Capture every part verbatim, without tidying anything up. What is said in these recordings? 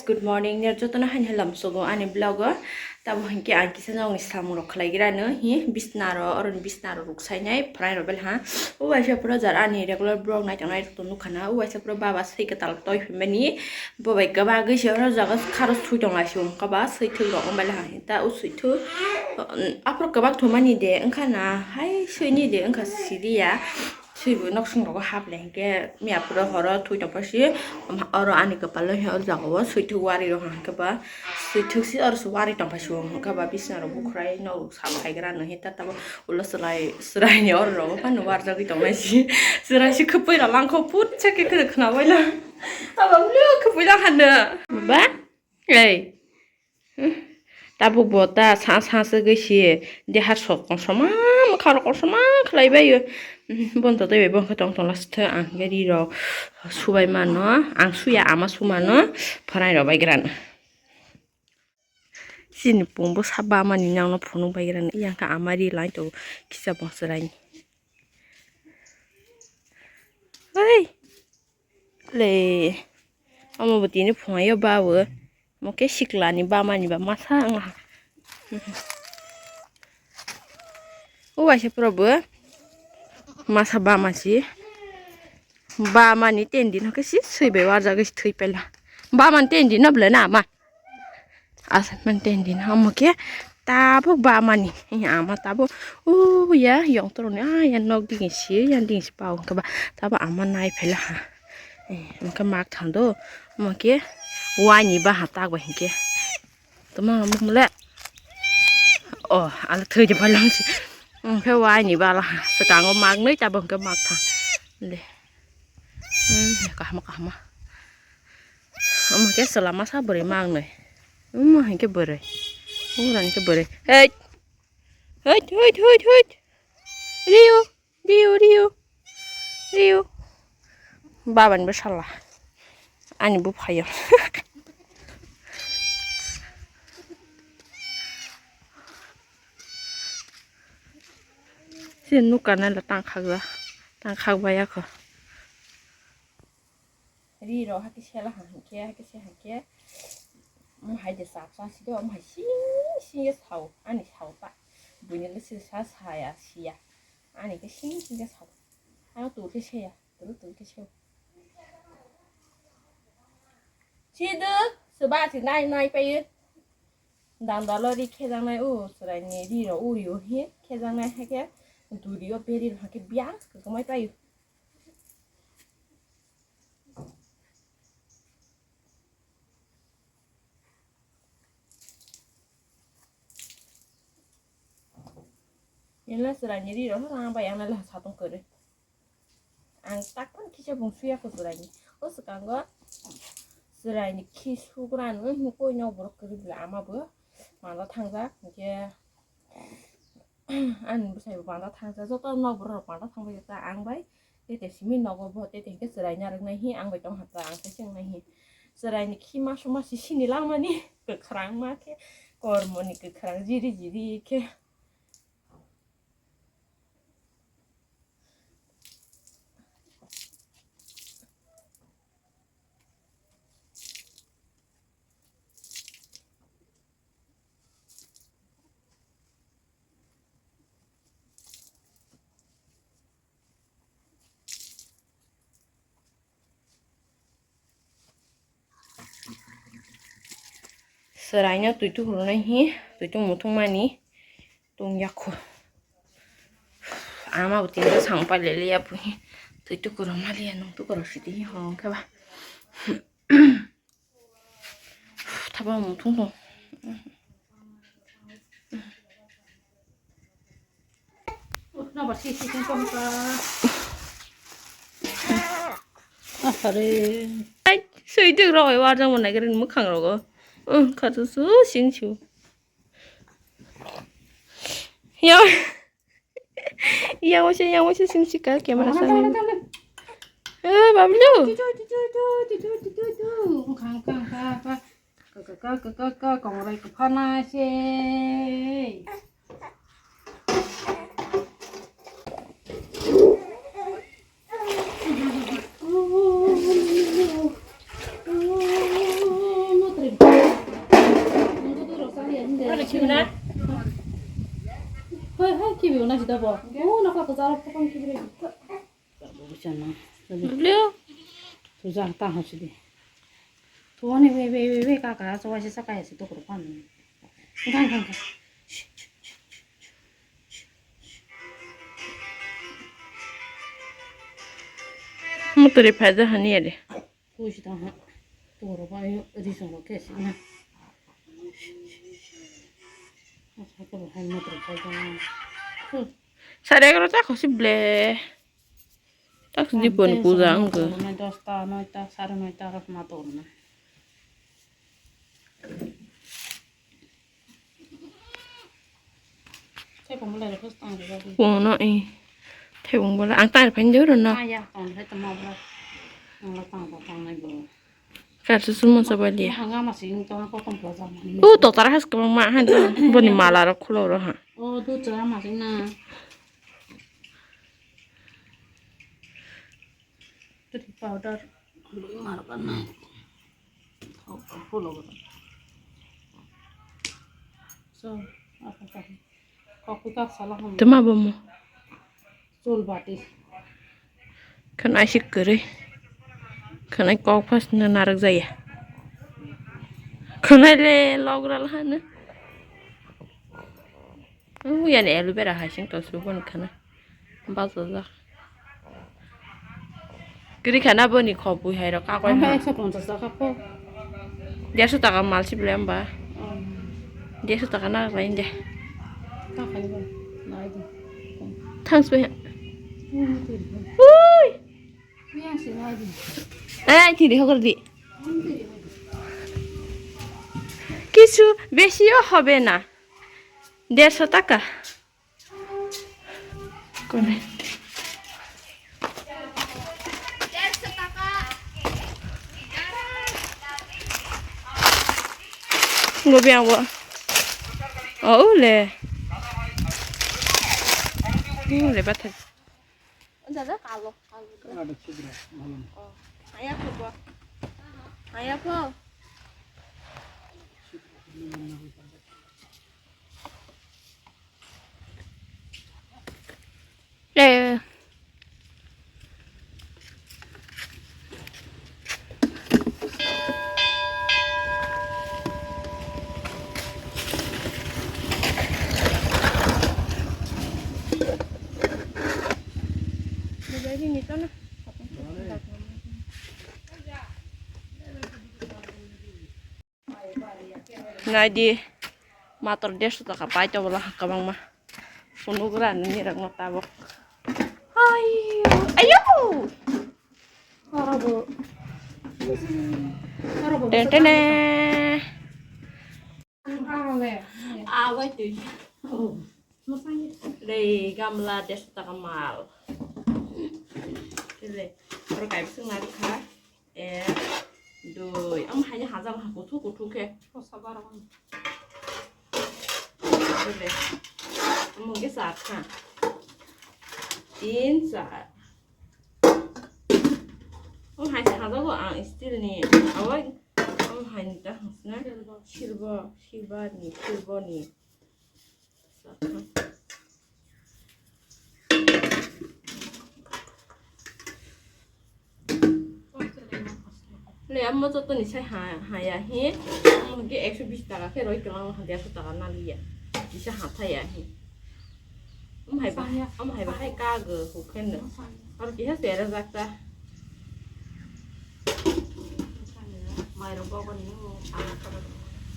Good morning, nir jotono haini halam sugo ani vlog o. Tamo hinkhe ang kisa nokni samung rok khlai gira no hi bisna ro, oro ni bisna ro ruk sai nai phrai ro bel ha. O waisa pura jar ani regular vlog nai tongnai rok to nukha na. O waisa pura baba swi kwtal toi phimani. Bo bai kwbagwi se oro jaga kharo swi tong lai se wngkha ba swi thwk rok wng bai ha. Ta o swi thwk, aphuru kwbak thumani de wngkha na hai swi ni de wngkha siriya. Swibo nok song rogo hap le hinkhe miya pura horo thwi tong pha si, oro ani kwpalo he o jaga o swi thwk wari rok hinkhe ba swi thwk si oro se wari tong pha si hinkhe ba bisna rok bukhrai nok rok sap khai gra no he ta tabo ulo chwrai chwrai ni oro rogo phano warjagwi tong nai si chwrai si kwpwi rok langkho put cha khe khwna bai lang abo lu kwpwi lang hano ba ei. Hmm. Tabuk bo ta sa sa se gwi si deha sok kosom ma, mwkhang rok kosom ma khlai bai o. Hmm, bon to tei bai bon khe tong tong la sithe ang khe ri rok subai mano, ang suya ama su mano, pharai rok bai gra no. Chini pung bo sa ba mani nang no phunuk bai gra no, yang khe ama ri lai to kisa bo chwrai ni. Hei. Le, omo bo tini phunai o ba o. Omo khe sikla ni ba mani ba masa wng ha. O waisa pura bo masa ba ma si. Ba mani ten din khe si swi bai warjak si thwi pela. Ba mani ten din no ble na ma. Asa man ten din omo khe tabuk ba mani ama tabuk o ya yong toroni a ya nok digi si ya digi si pao hwnkhe ba tabuk ama nai phaila ha. Hwnkhe mak thando omo khe waini ba ha tak bai hinkhe tamo muk mole o ala thwi de phalang si hwnkhe waini ba ala ha swkango mak nui tabuk hwnkhe mak thang de. Hmm, kahma kahma. Omo khe chwla masa bwrwi ma ang nai. Omo hai khe bwrwi. Ura hai khe bwrwi. Hei. Hei, hei, hei, hei. Riu, riu, riu. Riu. Baba ni bwsala. Ani buphayo. Chini nukkar nai le tang khakjak. Tang khak bai ya kho. Ri rok hakhe sela ha hinkhe, hakhe se hinkhe. Omo hai de chap cha si do, omo hai sing sing ye sao, ani sao ta. Buini le se sa saya siya. Ani khe sing sing ye sao. Ano tu khe seya, tu tu khe se. Si do, se ba si nai nai pai ye. Danda lo ri khe jang nai o, chwrai ni ri rok uri o hi khe jang nai hakhe. Duri o beri rok hakhe biya kwkmai pai. Nila chwraini ri rok ang bai ang nila satung kwrwi. Ang tak phano kisa bung suya kho chwraini. O swkango chwraini khi sugra no hwnwi koi nok borok kwrwi bwla ama bo mano thangjak hinkhe. Ani bwsai bo panda thangsa, joto nok borok rok panda thangbai ta ang bai tete simi nogo bo tete hinkhe chwrai narwk nai hi ang bai tong hata ang sai se wngnai hi. Chwrai ni khi masu masi sini langmani kwkhwrang ma khe kormo ni kwkhwrang jiri jiri khe. Chwraino twi tukurunai hi twi tung muthungmani tungya kho. Ama bo tinta sang pai lele ya bo hi twi tukurung maliya nung tukurung sidi hi hong khe ba. Thapa muthung tong. Ai, sui dik rok warjak manai gari mukhang rogo. Khatu su sing su. Ya. Yang waisa, yang waisa sing sika camera sani. Eh, Bablu. Kongrai kepana se. Hoi, hoi, kibi una sida bo. Oh, nakla ko jara phokon kibi re. Blue. Tuja ta ho sidi. Tuani we, we, we, we, kaka, so wa si saka ya si to kuru pan. Gang, gang, gang. Mutri phaja hani ade. Kuis ta ha. Toro ba yo ri song ke si na. Asa ko hai mutri phaja. Sare egaroh ta khosi ble. Tak sidi pon puja ang ke. Dosta, noita, sare noita aro ma torna. Kono i thebung bola ang tang phain doro na. Kar susu mo sabalia. U to tara has kama ma han to boni mala ro khulo ro ha. O tu chara ma sing na. Tiri powder lui markana. Fulo. So, apa tadi? Kopi kak salah. Tema bomo. Sul bati. Khanai sik kere. Khanai kok pas na narak jaya. Khanai le logra lahana. Uyani aloe vera hai sing to subon khana. Bajajak. Kiri khana boni khobwi hai rok kakoi. Ang ha. Ekso ponchas taka po. Derso taka mal si bole amba. Derso taka na bai de. Takai ba. Nai di. Thanks we. Ui. Yang si nai di. Ai thiri hokor di. কিছু বেশিও হবে না। দেড়শো টাকা। Kone. Gobi ang bo. Oh, le. Oh, le bathai. Dada kalo, kalo. Ada cidra, malam. Oh, ayah po. Ayah po. Eh. Nai di, mator derso taka pai to bolo ha kwbangma. Phunuk rani nirok no tabok. Ayo, ayo! Oro bo. Oro bo. Ten, ten, eh. Awa tui. Dei gamla derso taka mal. Kile, oro kaibsung nari kha. Ek, dui. Omo haino hajak ha kuthuk kuthuk khe. Kosa barok. Omo khe char kha. Tin, char. Omo hai se hajago ang steel ni. Awai. Omo hai ni ta hangsna. Silver, silver ni, silver ni. Le, amo joto ni sai ha, ha ya hi. Amo ke ekso bis taka khe roi tong, amo ha derso taka na liya. Bisa ha thai ya hi. Amo hai ba, amo hai ba hai ka go hu khen no. Aro kiha sera jakta.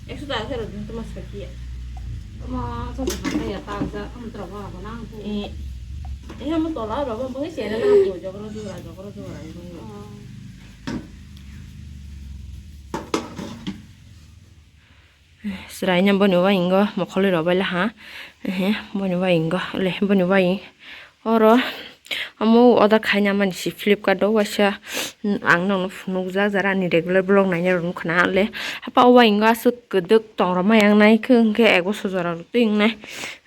Ekso taka khe rw din tuma sakiya. Tuma sa sa kaya ta ja, tuma tra ba ba nang ko. Eh, eh, mo tola ro ba, mo sera na ko, jogro jora, jogro jora. Sraina boni wa ingo, mokholwi rw bai la ha. Eh, boni wa ingo, le, boni wa ingo. Oro amo order khaina mani si Flipkart o waisa, ang nokno phunukjak jara ani regular vlog naina rok nukha na le. Hapa o waingo aswk kwdwk tongrok ma yang nai khe hwnkhe ek bosor jora rok twi wngnai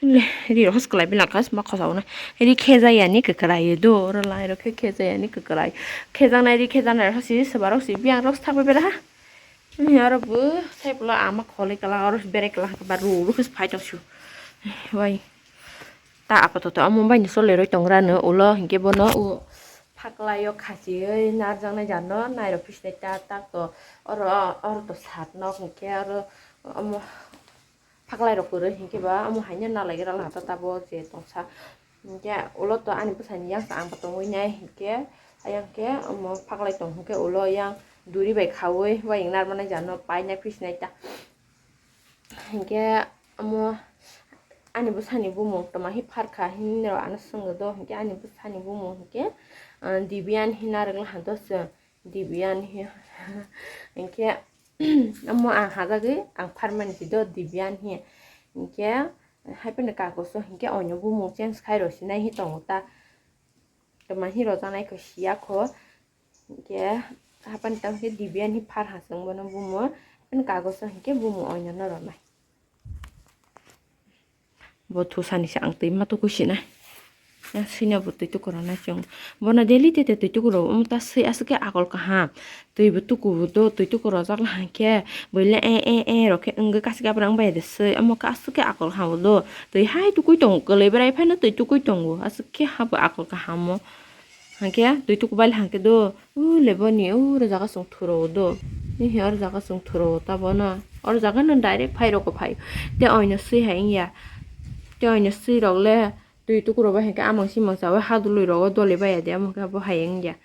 le. Ri rok hos kwlai bilak kha ma khosa wngnai. Ri khejak yani kwkwrai do oro lai rok khe khejak yani kwkwrai. Khejaknai ri khejaknai rok si swba rok si biyang rok thakbai bera ha. Ni oro bo sai pula ama kholi kala oro berai kala ba ru ru khe phai tong su. Wai. Ta apato to amo bai ni sole roi tong rano ulo hinkhe bono u phaklai o khasi oi narjak nai jano nai rok pis nai ta tak to oro oro to sat nok hinkhe oro omo phaklai rok kwrwi hinkhe ba omo haino nalai gra la ta tabo je tongsa. Hinkhe ulo to ani bwsani yang sa ang bo tongwi nai hinkhe ayang khe omo phaklai tong hinkhe ulo yang duri bai khaui wayang narmani jano painai pis nai ta. Hinkhe omo ani bwsani bumung toma hi pharkha hinwi rok ano swngwi do hinkhe ani bwsani bumung hinkhe ah, Dibian hi narwk laha do chwng Dibian hi hinkhe omo ang hajagwi ang pharmani si do Dibian hi hinkhe haipeno kagoso hinkhe oino bumung change khai rw sinai hi tongo ta toma hi rw janai kho siya kho. Hinkhe hapani tamo khe Dibian hi phar ha chwng bono bumo. Ani kagoso hinkhe bumo oino no rwnai. Bo thusani se ang twi ma tukui sinai. Yang sino bo twi tuku rwnai chwng. Bono daily tete twi tuku rw um ta swi aswk khe akol kaham. Twi bo tuku bo do twi tuku rwjak la hinkhe. Boile e e e rok khe wngwi kasik abrang bai de swi. Omo khe aswk khe akol kaham bo do. Twi hai tukui tongo kwlwi bwrai phano twi tukui tongo. Aswk khe habo akol kaham o. Hangke twi tuku bai hangke do, u leboni, u oro jaga chwng thuro do. Ni hi oro jaga chwng thuro ta bono. Oro jaga no direct phai roko phai. Te oino swi hai wngya. Te oino swi rok le twi tuku rok bai hangke amang simang chawi hadului rogo dole bai ya de, amo khe bo hai wngya.